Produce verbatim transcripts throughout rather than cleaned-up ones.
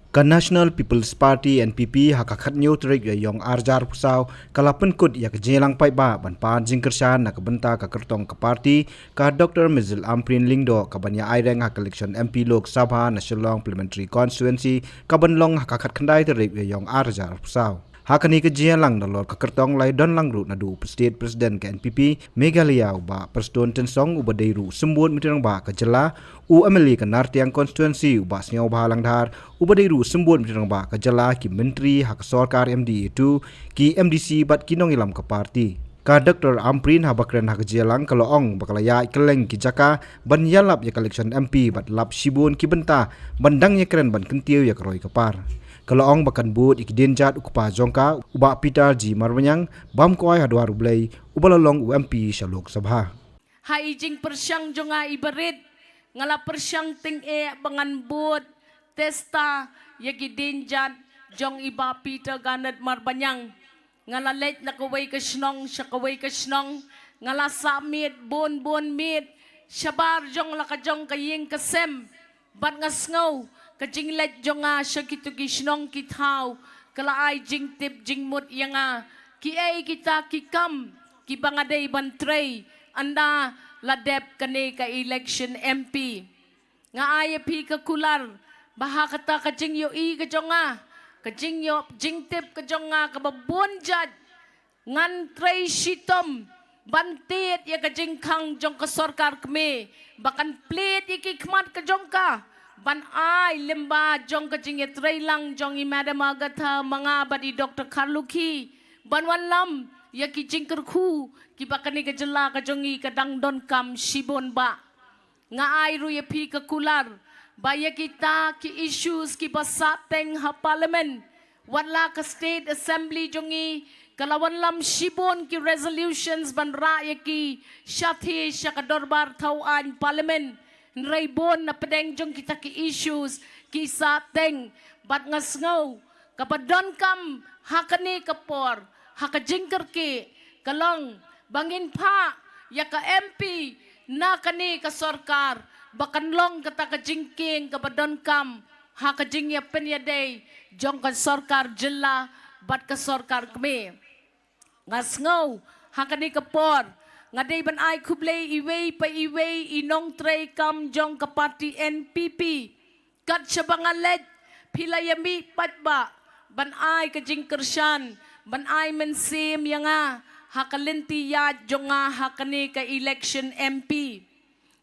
Ka National People's Party N P P ha ka khatnyiw tarik Ïaïong arhajar arphew saw ka la pynkut ïa ka jingïalang paidbah ban pan jingkyrshan na ka bynta ka kyrtong ka party, ka Doctor Mirzul Ampareen Lyngdoh, ka ban ïa aireng ha ka election M P Lok Sabha na Shillong Parliamentary Constituency ka ban long ha ka khatkhyndai tarik Ïaïong arhajar arphew saw. Ha kane ka jingïalang nalor ka kyrtong la ïadon lang ruh naduh u State President ka N P P Meghalaya, u Bah Prestone Tynsong, uba dei ruh u symbud myntri rangbah ka jylla, u M L A ka Nartiang Constituency, u Bah Sniawbhalang Dhar, uba dei ruh u symbud myntri rangbah ka jylla, ki myntri ha ka sorkar M D A two, ki M D C bad ki nongïalam ka party. Ka Doctor Ampareen haba kren ha ka jingïalang ka la ong ba ka la ïaid kylleng ki jaka ban ïalap ïa ka election M P bad lap shibun ki bynta ban dang ïakren ban kyntiew ïa ka roi ka par. Ka la ong ba kan bud ïa ki dienjat u kpa jong ka, u Bah Peter G Marbaniang, bam kwai ha dwar U Blei, uba la long u M P sha Lok Sabha. Ha i jingpyrshang jong nga i barit, nga la pyrshang tyngeh ba ngan bud testa ïa ki dienjat jong i Bah Peter Garnet Marbaniang. Nga la leit na kawei ka shnong sha kawei ka shnong, nga la sah miet bun bun miet shabar jong la ka jong ka ïing ka sem. Bad nga sngew ka jingleit jong nga sha kito ki shnong ki thaw ka la ai jingtip jingmut ïa nga, kiei kita ki kam kiba nga dei ban trei ynda la dep kane ka election M P. Nga ai ïa phi ka kular ba ha kata ka jingïohi ka jong nga, ka jingïoh jingtip ka jong nga kaba bun jait, ngan trei shitom ban tied ïa ka jingkhang jong ka sorkar kmie ba kan plied ïa ki khmat ka jong ka ban ai lyngba jong ka jingïatreilang jong i Madam Agatha Manga bad i Doctor Kharlukhi ban wanlam ïa ki jingkyrkhu kiba kane ka jylla ka jong i ka dang donkam shibun bha. Nga ai ruh ïa phi ka kular ba ïa kita ki issues kiba sah teng ha Parliament, wat la ka State Assembly jong i ka la wanlam shibun ki resolutions ban rah ïa ki shathie sha ka dorbar thaw aiñ Parliament. Hynrei bun na pdeng jong kita ki issues ki sah teng, bad nga sngew kaba donkam ha kane ka por, ha ka jingkyrkieh, ka long ba ngin phah ïa ka M P na kane ka sorkar ba kan long kata ka jingkieng kaba donkam ha ka jingïapynïadei jong ka sorkar jylla bad ka sorkar kmie. Nga sngew ha kane ka por nga dei ban ai khublei iwei pa iwei i nongtrei kam jong ka party N P P. Kat shaba nga leit, phi la ïa mih paidbah ban ai ka jingkyrshan, ban ai mynsiem ïa nga ha ka lynti ïaid jong nga ha kane ka election M P.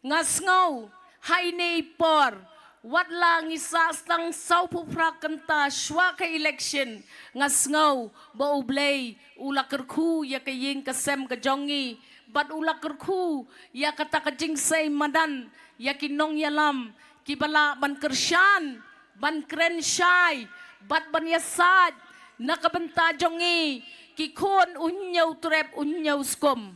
Nga sngew ha ine i por, wat la ngi sah tang sawphew phra kynta shuwa ka election, nga sngew ba U Blei u la kyrkhu ïa ka ïing ka sem ka jong ngi bad u la kyrkhu ïa kata ka jingsei madan ïa ki nongïalam kiba lah ban kyrshan, ban kren shai bad ban ïasaid na ka bynta jong ngi ki khun u hynñiew trep u hynñiew skum.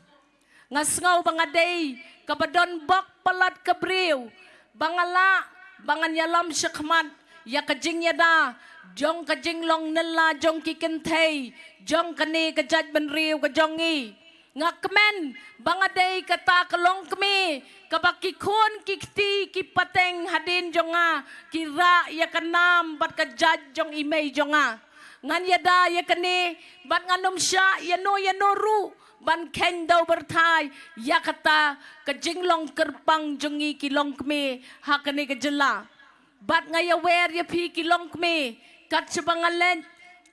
Nga sngew ba nga dei kaba don bok palat ka briew ba nga lah ba ngan ïalam shakhmat ïa ka jingïada jong ka jinglong nylla jong ki kynthei jong kane ka jaitbynriew ka jong ngi. Nga kmen ba nga dei kata ka longkmie kaba ki khun ki kti ki pateng hadien jong nga ki rah ïa ka nam bad ka jait jong i mei jong nga. Ngan ïada ïa kane bad ngan ym shah ïano ïano ruh ban kheiñ daw byrthai ïa kata ka jinglong kyrpang jong ngi ki longkmie ha kane ka jylla. Bad nga ïawer ïa phi ki longkmie, kat shaba nga leit,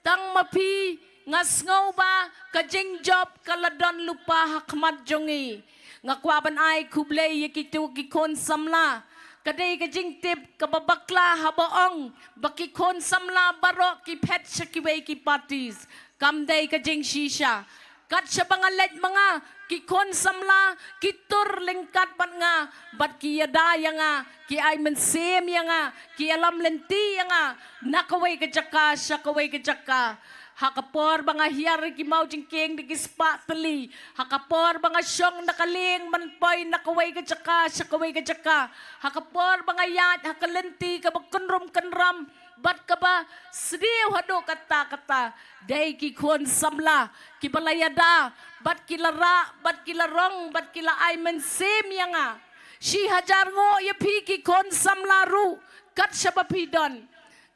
tang ma phi nga sngew ba ka jingjop ka la don lypa ha khmat jong ngi. Nga kwah ban ai khublei ïa kito ki khun samla. Ka dei ka jingtip kaba bakla haba ong ba ki khun samla baroh ki phet sha kiwei ki parties. Kam dei ka jingshisha. Kat shaba nga leit ma nga, ki khun samla ki tur lyngkat bad nga, bad ki ïada ïa nga, ki ai mynsiem ïa nga, ki ïalam lynti ïa nga na kawei ka jaka sha kawei ka jaka. Ha ka por ba nga hiar ki maw jingkieng da ki spah tylli, ha ka por ba nga shong na ka lieng ban poi na kawei ka jaka sha kawei ka jaka, ha ka por ba nga ïaid ha ka lynti kaba kynrum kynram bad kaba sdiew haduh katta katta, dei ki khun samla kiba la ïada bad ki la rah bad ki la rong bad ki la ai mynsiem ïa nga. Shi hajar nguh ïa phi ki khun samla ruh kat shaba phi don.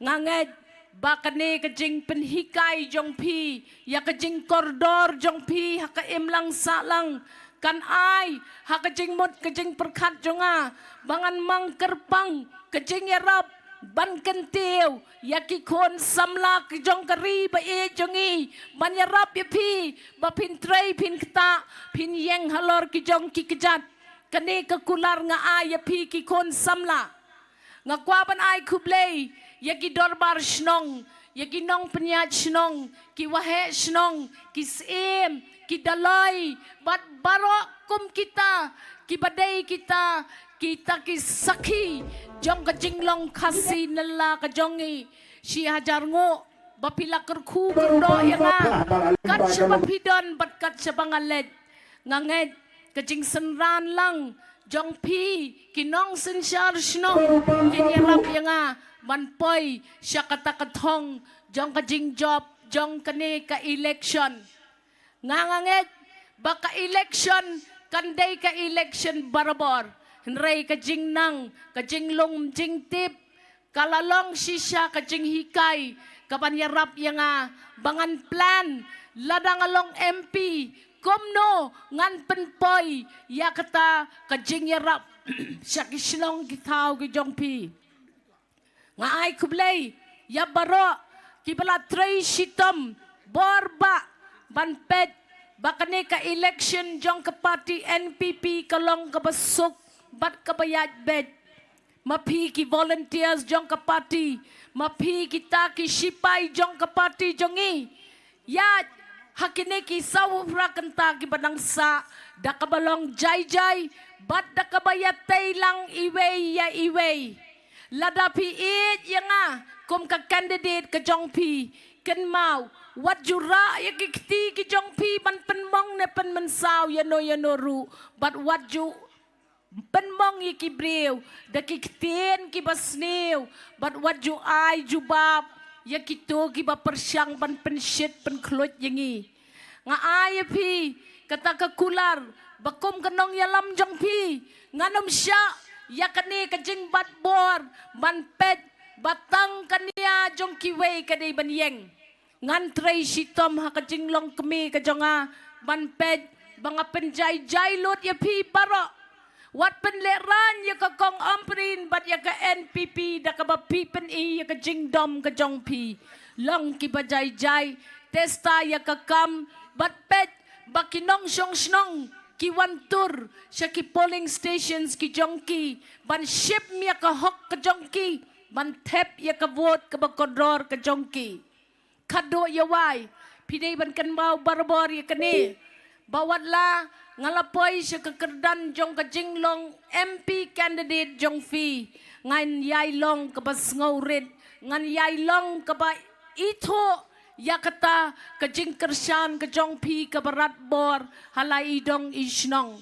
Nga ngeit ba kane ka jingpynhikai jong phi ïa ka jingkordor jong phi ha ka imlang sahlang kan ai ha ka jingmut ka jingpyrkhat jong nga ba ngan mang kyrpang ka jingïarap ban kyntiew ïa ki khun samla ki jong ka ri ba ïeit jong ngi ban ïarap ïa phi ba phin trei phin ktah phin ïeng halor ki jong ki kjat. Kane ka kular nga ai ïa phi ki khun samla. Nga kwah ban ai khublei ïa ki dorbar shnong, ïa ki nongpynïaid shnong, ki waheh shnong, ki syiem, ki daloi bad baroh kum kita kiba dei kita, kita ki sakhi jong ka jinglong Khasi nylla ka jong ngi. Shi hajar nguh ba phi la kyrkhu kyrdoh ïa nga kat shaba phi don bad kat shaba nga leit. Nga ngeit ka jingsynran lang jong phi ki nongsynshar shnong kin ïarap ïa nga ban poi sha kata ka thong jong ka jingjop jong kane ka election. Nga nga ngeit ba ka election kan dei ka election barabor, hynrei ka jingnang, ka jinglung jingtip ka la long shisha ka jinghikai kaban ïarap ïa nga ba ngan plan lada nga long M P kumno ngan pynpoi ïa kata ka jingïarap sha ki shnong ki thaw ki jong phi. Nga ai khublei ïa baroh kiba la trei shitom bor ba ban peit ba kane ka election jong ka party N P P ka long kaba suk bad kaba ïaid beit. Ma phi ki volunteers jong ka party, ma phi kita ki shipai jong ka party jong ngi. Ïa ha kine ki saw phra kynta kiba nang sah da kaba long jai jai bad da kaba ïatei lang iwei ïa iwei. Lada phi ïeit ïa nga kum ka candidate ka jong phi, kynmaw wat ju rah ïa ki kti ki jong phi ban pynmong ne pynmynsaw ïano ïano ruh bad wat ju pynmong ïa ki briew da ki ktien kiba sniew bad wat ju ai jubab ïa kito kiba pyrshang ban pynshit pynkhluit ïa ngi. Nga ai ïa phi kata ka kular ba kum ka nongïalam jong phi ngan ym shah ïa kane ka jingbat bor ban peit ba tang ka nia jong kiwei ka dei ban ïeng. Ngan trei shitom ha ka jinglong kmie ka jong nga ban peit ba nga pynjai jai lut ïa phi baroh. Wat pynlehrain ïa ka kong Ampareen bad ïa ka N P P da kaba phi pyni ïa ka jingdom ka jong phi. Long kiba jai jai, testa ïa ka kam bad peit ba ki nongshong shnong ki wan tur sha ki polling stations ki jong ki ban shim ïa ka hok ka jong ki ban thep ïa ka vote kaba kordor ka jong ki. Khatduh ïa wai phi dei ban kynmaw barabor ïa kane ba wat la nga la poi sha ka kyrdan jong ka jinglong M P candidate jong phi ngan ïai long kaba sngewrit, ngan ïai long kaba ithuh ïa kata ka jingkyrshan ka jong phi kaba rat bor ha la i dong i shnong.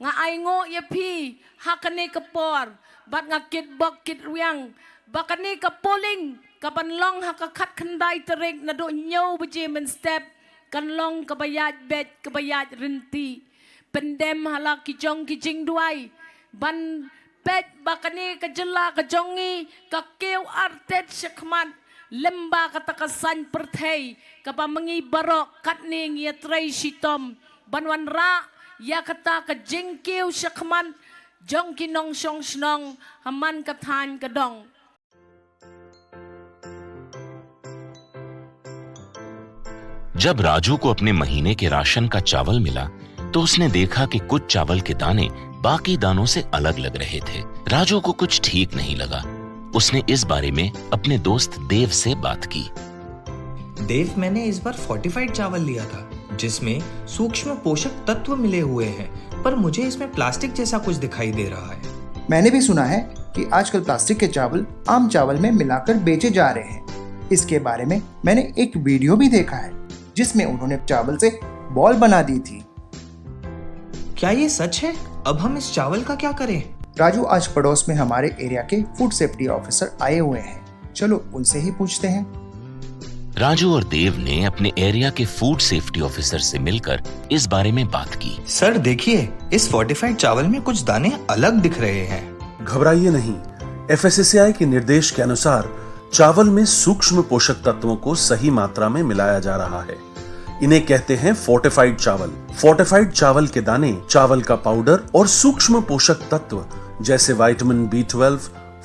Nga ai nguh ïa phi ha kane ka por bad nga kitbok kitrwiang ba kane ka polling kaban long ha ka khatkhyndai tarik naduh hynñiew baje mynstep kan long kaba ïaid beit kaba ïaid rynti. Pyndem ha la ki jong ki jingduwai ban peit ba kane ka jylla ka jong ngi ka kiew artet shakhmat lem bad kata ka saiñ pyrthei kaba ma ngi baroh katne ngi ïatrei shitom ban wanrah ïa kata ka jingkiew shakhmat jong ki nongshong shnong ha man ka thaiñ ka dong. जब राजू को अपने महीने के राशन का चावल मिला, तो उसने देखा कि कुछ चावल के दाने बाकी दानों से अलग लग रहे थे। राजू को कुछ ठीक नहीं लगा। उसने इस बारे में अपने दोस्त देव से बात की। देव, मैंने इस बार फोर्टिफाइड चावल लिया था, जिसमें सूक्ष्म पोषक तत्व मिले हुए हैं, पर मुझे इसमें प्लास्टिक जैसा कुछ दिखाई दे रहा है। मैंने भी सुना है कि आजकल प्लास्टिक के चावल आम चावल में मिलाकर बेचे जा रहे हैं। इसके बारे में मैंने एक वीडियो भी देखा है, जिसमें उन्होंने चावल से बॉल बना दी थी। क्या ये सच है? अब हम इस चावल का क्या करें? राजू, आज पड़ोस में हमारे एरिया के फूड सेफ्टी ऑफिसर आए हुए हैं, चलो उनसे ही पूछते हैं। राजू और देव ने अपने एरिया के फूड सेफ्टी ऑफिसर से मिलकर इस बारे में बात की। सर, देखिए, इस फोर्टिफाइड चावल में कुछ दाने अलग दिख रहे हैं। घबराइए नहीं, एफएसएसएआई के निर्देश के अनुसार चावल में सूक्ष्म पोषक तत्वों को सही मात्रा में मिलाया जा रहा है। इन्हें कहते हैं फोर्टिफाइड चावल। फोर्टिफाइड चावल के दाने, चावल का पाउडर और सूक्ष्म पोषक तत्व जैसे vitamin B twelve,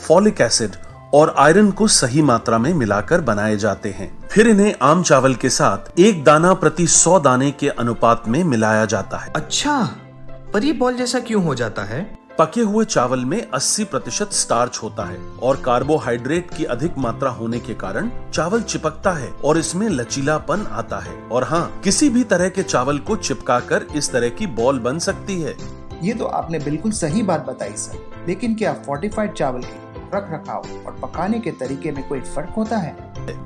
folic acid और आयरन को सही मात्रा में मिलाकर बनाए जाते हैं। फिर इन्हें आम चावल के साथ एक दाना प्रति सौ दाने के अनुपात में मिलाया जाता है। अच्छा, पर ये बॉल जैसा क्यों हो जाता है? पके हुए चावल में अस्सी प्रतिशत स्टार्च होता है और कार्बोहाइड्रेट की अधिक मात्रा होने के कारण चावल चिपकता है और इसमें लचीलापन आता है। और हाँ, किसी भी तरह के चावल को चिपकाकर इस तरह की बॉल बन सकती है। ये तो आपने बिल्कुल सही बात बताई सर, लेकिन क्या फोर्टिफाइड चावल के रख रखाव और पकाने के तरीके में कोई फर्क होता है?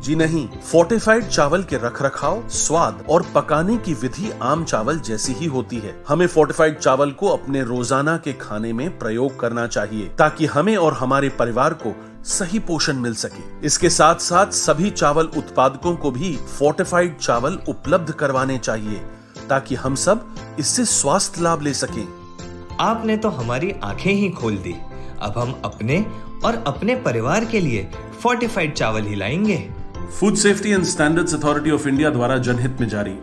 जी नहीं, फोर्टिफाइड चावल के रखरखाव, स्वाद और पकाने की विधि आम चावल जैसी ही होती है। हमें फोर्टिफाइड चावल को अपने रोजाना के खाने में प्रयोग करना चाहिए, ताकि हमें और हमारे परिवार को सही पोषण मिल सके। इसके साथ साथ सभी चावल उत्पादकों को भी फोर्टिफाइड चावल उपलब्ध करवाने चाहिए, ताकि हम सब इससे स्वास्थ्य लाभ ले सकें। आपने तो हमारी आंखें ही खोल दी। अब हम अपने और अपने परिवार के लिए फोर्टिफाइड चावल ही लाएंगे। Food safety and standards authority of India द्वारा जनहित में जारी।